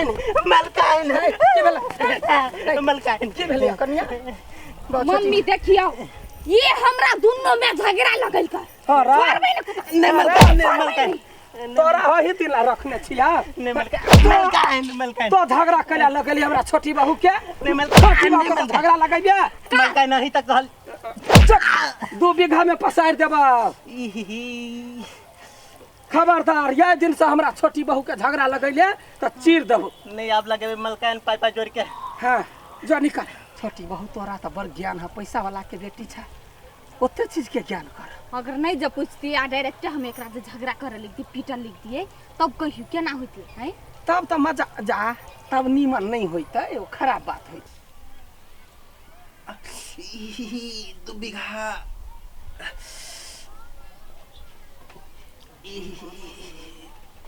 मलकाइन मलकाइन की भेलै मलकाइन की भेलै कनिया मम्मी देखियो ये हमरा दुनू में झगड़ा लगल कर तोरा छोड़बै ने कुत्ता। नहीं मलकाइन नहीं मलकाइन तोरा होही दिला रखने छिया नहीं मलकाइन मलकाइन मलकाइन तो झगड़ा कैला लगली हमरा छोटी बहू के नहीं मलकाइन छोटी बहू नहीं के मलकाइन झगड़ा लगैबे मलकाइन नहीं तक कहल चुप दू बीघा में पसारि देबा इही खबरदार यह दिन से हमरा छोटी बहू के झगड़ा लगैले तऽ चीर देबो नहीं आप लगे मलकाइन पाई पाई जोड़ के हाँ जो निकल छोटी बहू तोरा तऽ बड़ ज्ञान है पैसा वाला के बेटी छै ओते चीज के ज्ञान कर अगर नहीं जब पूछती आ डायरेक्ट हम एकरा से झगड़ा करे लिख पीटल लिख दिए तब कहियो केना होती है तब तऽ मजा जा तब नीमन नहीं होइतै एगो खराब बात होइ इही दू बीघा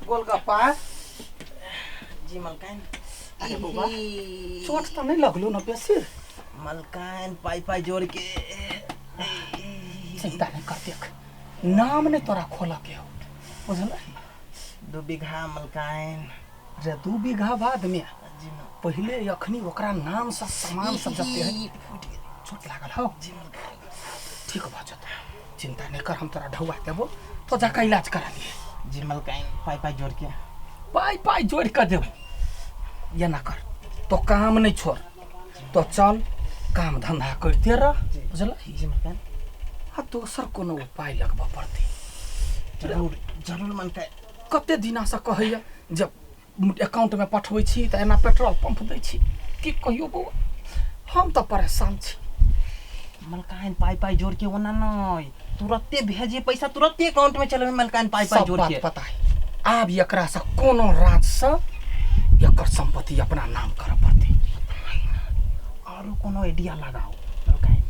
गोलगप्पा जी मलकाइन अरे बौआ, चोट तऽ नहि लगलो ने बेसी मलकाइन पाई पाई जोड़ के चिंता नहीं कर देख नाम नहीं तोरा खोलऽ के हो बुझल दू बीघा मलकाइन रे दू बीघा बाद में जी पहिले अखनी ओकरा नाम से सामान सब जते है चोट लागल हो जी मलकाइन ठीक भऽ जेतौ चिंता नहीं कर हम तोरा ढौआ देबो तो जाके इलाज करा लिए जी मलकाइन पाई पाई जोड़ के पाई पाई जोड़ के देबो ये ना कर तो काम नहीं छोड़ तो चल काम धंधा करते रह बुझल जी मलकाइन आ दोसर कोनो उपाय लगबऽ पड़तै जरूर जरूर मलकाइन कते दिनासँ कहैया जे अकाउंटमे पठबै छी तऽ एना पेट्रोल पंप दै छी की कहियौ बौआ हम तऽ परेशान छी मलकाइन पाई पाई जोड़ के ओना नहीं तुरंते भेजे पैसा तुरंते अकाउंट में चलबे मलकाइन पाई पाई सब जोड़ बात के पता है आब एकरासँ कोनो राजसँ एकर सम्पत्ति अपना नाम करऽ पड़तै आरो कोनो आइडिया लगाओ मलकाइन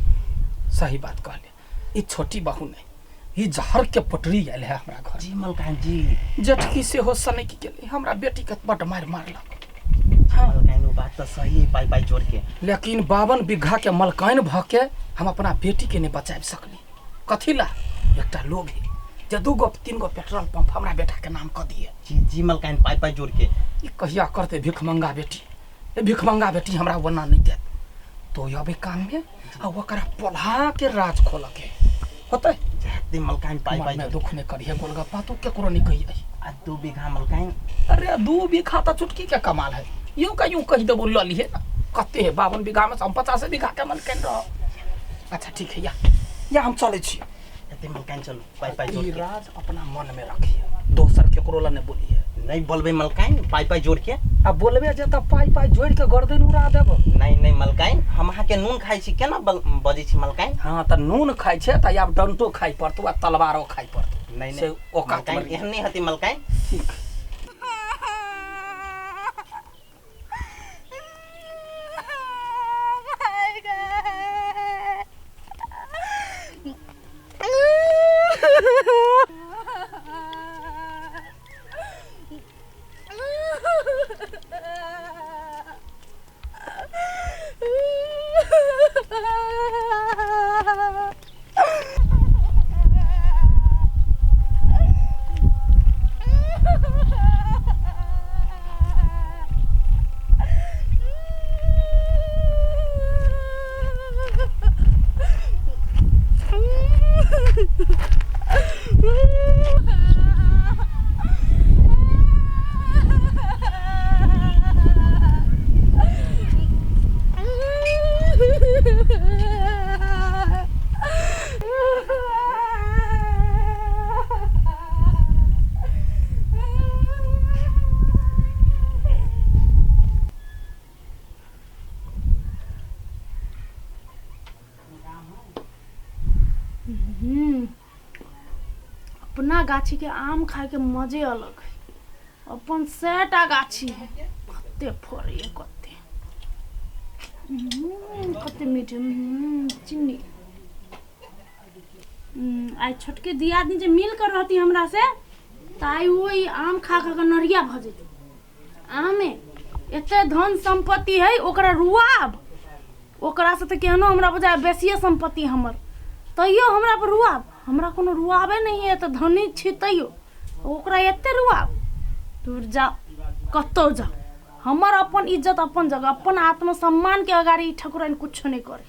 सही बात कहले ई छोटी बहू नहि ई जहर के पटरी आयल है हमरा घर जी मलकाइन जी जेठकी सेहो सनकि गेलै हमरा बेटीके बड्ड मारि मारलक मलकाइन वो बात तो सही है पाई पाई जोड़ के लेकिन 52 बीघा के मलकाइन भऽ के हम अपना बेटी के नहि बचाबि सकली कथी ला एकटा लोभ है जे दू गो तीन गो पेट्रोल पंप हमरा बेटा के नाम कऽ दिए जी जी मलकाइन पाई पाई जोड़ के ई कहिया करते भिखमंगा बेटी ए भिखमंगा बेटी हमरा ओना नहि देत तो अबे काम में आ ओकरा पोल्हा के राज खोलऽ के होतै जाते मलकाइन पाई पाई मन में जोड़ दुख नहि करिहे गोलगप्पा तू केकरो नहि कहिए आ दू बीघा मलकाइन अरे दू बीघा तऽ चुटकी के कमाल है यूं का यूं कहि देबो लऽ लिहे ना कते है 52 बीघा में से हम 50 बीघा के मलकाइन रह अच्छा ठीक है या या हम चलै छी जाते मलकाइन चलो पाई पाई जोड़ ई के राज अपना मन में रखिए दोसर केकरो ला नहीं बोलिए नहीं बोलबे मलकाइन पाई पाई जोड़ के आ बोलबे जे तऽ पाई पाई जोड़ के गर्दन उड़ा देब नहीं नहीं मलकाइन हम अहाँ के नून खाइ छी केना बजै छी मलकाइन हाँ तऽ नून खाइ छै तऽ आब डंटो खाइ पड़तौ आ तलवारो खाइ पड़तौ नहीं से नहीं औकात मलकाइन मर एहन नहीं हती मलकाइन ठीक हम्म, अपना गाछी के आम खाए के मजे अलग है अपन सएटा गाछी है कते फड़ैए कते कते मीठ चीनी आइ छोटके दियादनी जे मिल कर रहती हमरा से तऽ आइ ओ ई आम खा खा कऽ नरिया भऽ जेतै आमे एते धन सम्पत्ति है ओकरा रुआब ओकरासँ तऽ केहनो हमरा बुझाइ बेसिए सम्पत्ति हमर तैयो हमरा पर रुआब हमरा कोनो रुआबे नहि है तऽ धनी छी तैयो ओकरा एते रुआब दूर जाओ कतहु जाओ हमर अपन इज्जत अपन जगह, अपन आत्मसम्मान के अगाडि ई ठकुराइन कुछो नहीं करे।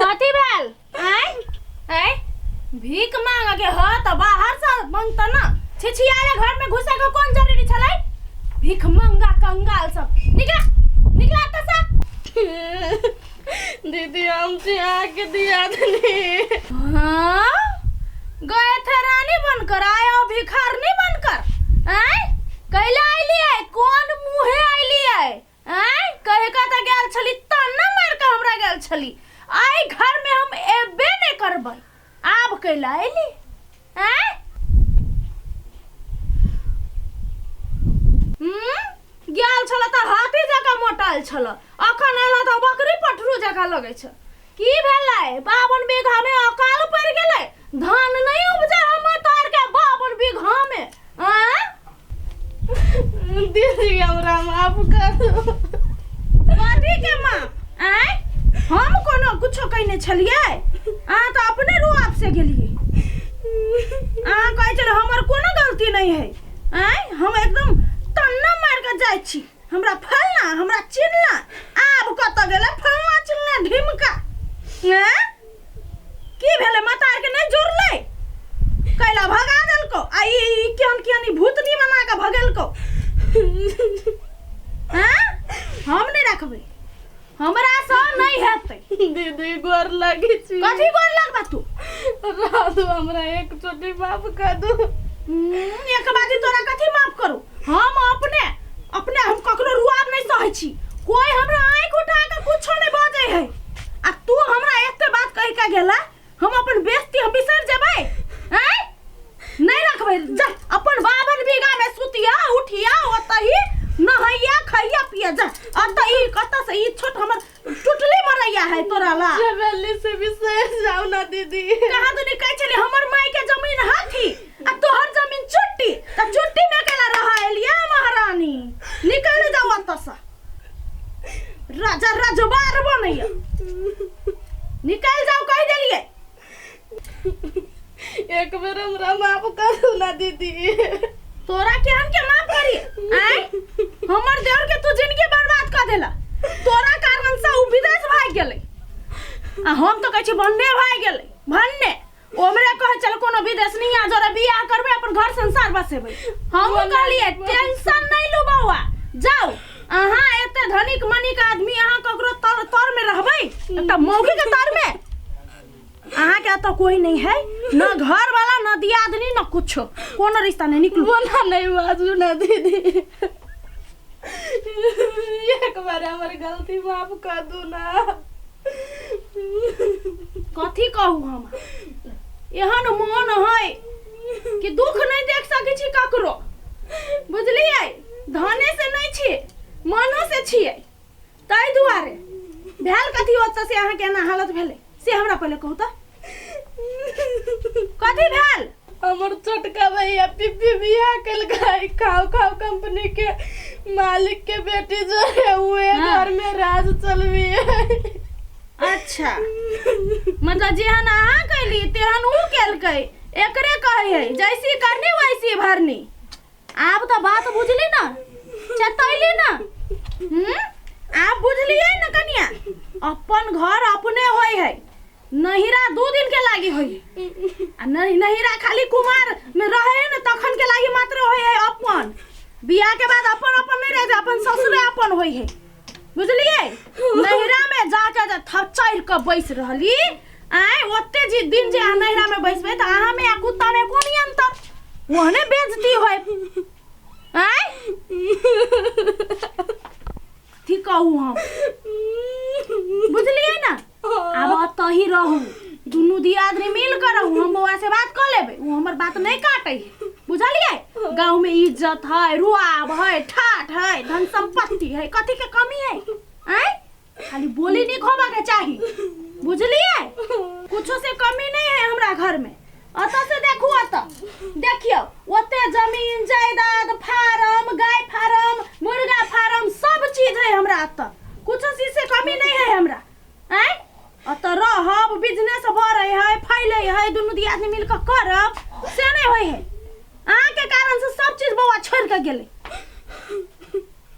कथी भेल? आय आय, भीख मांगे के ह त बाहर से मांगत न, छिछियाले घर में घुसे के कोन जरूरी छलै? भीख मंगा कंगाल सब, निकला निकला त सा। दीदी हम से आके दिया दनी। हाँ, गए थे रानी बनकर, आए हो भिखारनी बनकर। आय कैला आइली है, कोन मुहे आइली है? आय कहे का त गेल छली तन्ना मार के हमरा गेल छली, आइ घर में हम एबे नहीं करबै, आब कैला आइली? आय गेल छल त हाथी जकाँ मोटायल छल, अखन एल त बकरी पठरू जकाँ लगै छ। की भेलै? 52 बीघा में अकाल पड़ि गेलै, धान नहीं उपजे हमर तार के 52 बीघा में। आँ दीदी हमरा माफ कर दो। कथी के माफ? आँय हम कोनो कुछो कहने छलियै? अहाँ तऽ अपने रुआब से गेलियै। अहाँ कहै छलियै हमर कोनो गलती नहीं है। आँय हम एकदम तन्ना मारि कऽ जाइ छी, हमरा फलना हमरा चिलना, आब कतऽ गेलै फलना चिलना ढिमका? आँय की भेलै? माता आरके नहि जुड़लै, कैला भगा देलको? आ ई केहन केहन ई भूतनी बना कऽ भगेलको? आँय हम नहि रखबै, हमरा सँ नहि हेतै। दीदी गोर लगे छी। कथी गोर लगबा तू? राधु हमरा एक चोटी माफ कर दू। एक बाजी तोरा कथी माफ करू? हम अपने अपने हम ककरो रुआब नहीं सहै छी, कोई हमरा आँखि उठा के कुछो नहीं बजै है, आ तू हमरा एते बात कहि के गेला, हम अपन बेइज्जती हम बिसरि जेबै? आँय नहीं रखबै, जा अपन 52 बीघा में सुतिया उठिया, ओतही नहैया खैया पिया, जा अतः ई कतऽ से ई छोट हमर टुटली मरैया है तोरा ला। चमेली से बिसरि जाउ ना दीदी। कहाँ दुनी कहै छली हमर माय के जमीन हाथी आ तोहर जमीन चुट्टी, त चुट्टी में केला रह एलिया महारानी? निकल जाओ अतः से, राजा रजवार बनैया, निकल जाओ कहि देलियै। एक बेर हमरा माफ कर दू ना दीदी। तोरा केहन के माफ करी? आय हमर देवर के तू जिंदगी बर्बाद कर देला, तोरा कारण से उ विदेश भाग गेलै, आ हम तो कहै छी भन्ने भाग गेलै भन्ने। ओमरे कहै चल कोनो विदेश नहीं आ जरा बियाह करबै, अपन घर संसार बसेबै। हम कहलियै टेंशन नहीं लू बौआ, जाओ अहाँ एते धनिक मनिक आदमी, अहाँ ककरो तर तर में रहबै? एकटा मौगी के तर में अहाँ के तो कोई नहीं है, न घर वाला न दियादनी न कुछो, कोनो रिश्ता नहीं। निकलू। बोला नहीं बाजू ना दीदी, एक बार हमर गलती माफ कर दू ना। कथी कहू हम, एहन मन है कि दुख नहीं देख सकै छी ककरो, बुझलियै? धने से नहीं छियै, मनो से छियै, ताहि दुआरे भेल कथी ओतऽ से अहाँके एना हालत भेलै से हमरा पहिले कहू तऽ कथी भेल? हमर छोटका भैया पिप्पी बियाह केलकै, खाओ खाओ कंपनी के मालिक के बेटी जो है उहे हाँ। घर में राज चलबी है। अच्छा मतलब जेहन अहाँ कैली तेहन ऊ केलकै, एकरे कहै है जैसी करनी वैसी भरनी। आब तऽ बात बुझली ना, चतैली ना? आब बुझलियै ना कनिया, अपन घर अपने होय है, नहिरा 2 दिन के लागी होय है, आ नहिरा खाली कुमार में रहे है ना तखन के लागी मात्र होय है अपन। बियाह के बाद अपन अपन नहीं रहे, अपन ससुरे अपन होय है, बुझलियै? नहिरा में जाके जे थपचैर के बैस रहली, आय ओते जे दिन जे अहाँ नहिरा में बैसबै तऽ अहाँ में आ कुत्ता में कोन अंतर, ओहने बेइज्जती होय। आय की कहू हम, बुझलियै ना? आब ओतऽ ही रहू, दुनू दियादनी मिल कर रहू, हम बौआ से बात कऽ लेबै, ओ हमर बात नहीं काटै है, बुझलियै? गाँव में इज्जत है, रुआब है, ठाठ है, धन संपत्ति है, कथी के कमी है? आय खाली बोली नहीं खोबा के चाही, बुझलियै? कुछो से कमी नहीं है हमरा घर में। अतः से देखू, अतः देखियौ ओते जमीन जायदाद, फार्म, गाय फार्म, मुर्गा फार्म, सब चीज है हमरा अतः, कुछो चीज से कमी नहीं है हमरा। आय अतऽ रहब, बिजनेस बढ़े है, फैले है, दुनू दियादनी मिल कऽ करब, से नहि होइ है। अहाँके कारण से सब चीज बौआ छोड़ि कऽ गेलै।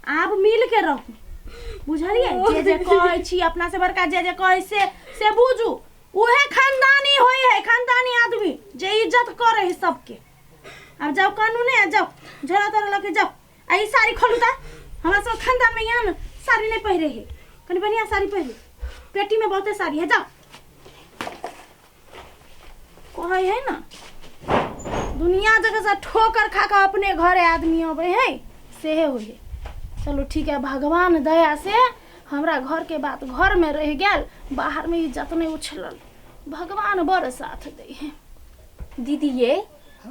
आब मिल के रहू, बुझलियै? जे जे कहै छी, अपना से बड़का जे जे कहै से से बुझू। उहे खानदानी होइ है, खानदानी आदमी जे इज्जत करे है सबके। आब जाउ कानूने, आ जाउ झोरा तोरा लऽ के जाउ। आ ई साड़ी खोलू तऽ, हमरा सब खानदान में यहाँ ने साड़ी नहीं पहिरे है, कनि बढ़िया साड़ी पहिरू। पेटी में बहुते साड़ी है, जाउ। कहै है ना, दुनिया जगह से ठोकर खा के अपने घरे आदमी अबै है, सेहे होइ है। चलू ठीक है, भगवान दया से हमरा घर के बात घर में रह गेल, बाहर में इज्जत नहीं उछलल। भगवान बड़ साथ दै है। दीदी ये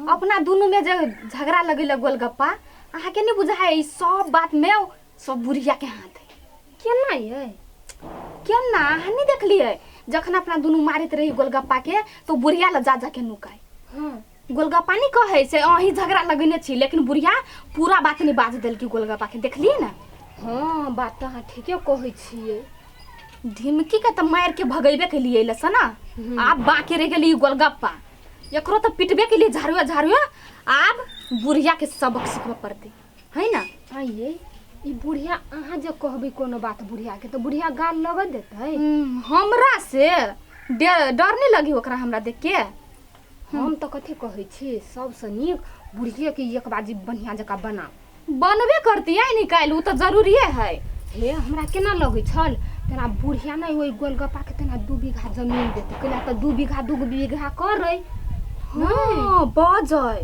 अपना दुनू में जे झगड़ा लगेलक गोलगप्पा, अहाँके नहि बुझाय ई सब बात में सब बुढ़िया के हाथ है? केना ये? केना अहाँ नहि देखलियै, जखन अपना दुनू मारैत रही गोलगप्पा के तो बुढ़िया लग जा जाके नुकाय। गोलगप्पा नहीं कहै से अहीं झगड़ा लगेने छी, लेकिन बुढ़िया पूरा बात नहीं बाज देलकी गोलगप्पा के, देखलियै ने? हाँ, बात तऽ अहाँ ठीके कहै छियै। ढिमकी के तऽ मारि के भगेबे केलियै लसन ना, आब बाकी रहि गेली गोलगप्पा, एकरो तऽ पिटबे केलियै झाड़ुआ झाड़ुआ। आब बुढ़िया के सबक सिखबऽ पड़तै, है ना? आइए ई बुढ़िया, अहाँ जे कहबै कोनो बात बुढ़िया के तऽ बुढ़िया गाल लग देतै? हमरा से डर नहीं लगी ओकरा हमरा देख के? हम तऽ कथी कहै छी, सबसँ नीक बुढ़िए के एक बाजी बढ़िआँ जकाँ बनाउ। बनबे करती है निकालि, ओ तऽ जरूरिये है। हे, हमरा केना लगै छल तेना बुढ़िया नहि ओहि गोलगप्पाके तेना 2 बीघा जमीन देतै, कैला तऽ 2 बीघा 2 बीघा करै। हाँ बजै।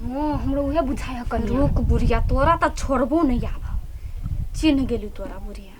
हाँ, हमरो उहे बुझाइ है कनिया। रुक बुढ़िया, तोरा तऽ छोड़बो नहीं, आब चिन्ह गेली तोरा बुढ़िया।